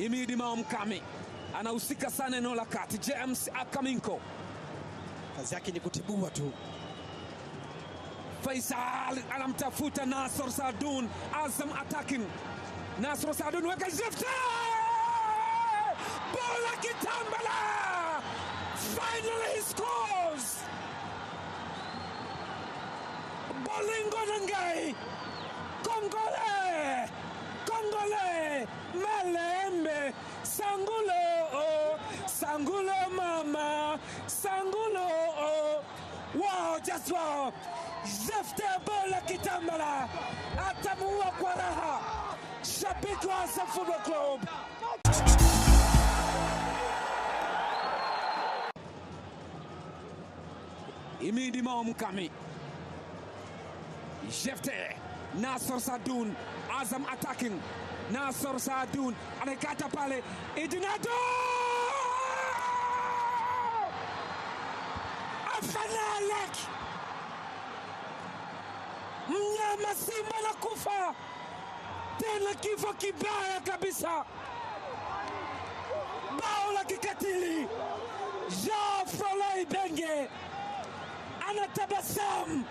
Imidi Mao Mkami anahusika sana eneo la kati. James Akaminko kazi yake ni kutibua tu. Faisal anamtafuta Nasor Saadun. Azam attacking. Nasor Saadun weka Jefte! Bola Kitambala! Finally he scores! Bolingo Nangai! Kongole! Kongole! Malembe! Sangulo! Oh! Sangulo mama! Sangulo! Oh! Wow, just wow! Jefte Bola Kitambala atamuua kwa raha shabiki wa Azam Football Club. Imidi Mao Mkami, Jefte Nasor Saadun, Azam attacking. Nasor Saadun anaikata pale, Idinado Afanalek, mnyama simba na kufa tena, kifo kibaya kabisa, bao la kikatili. Jean Frola Ibenge anatabasamu.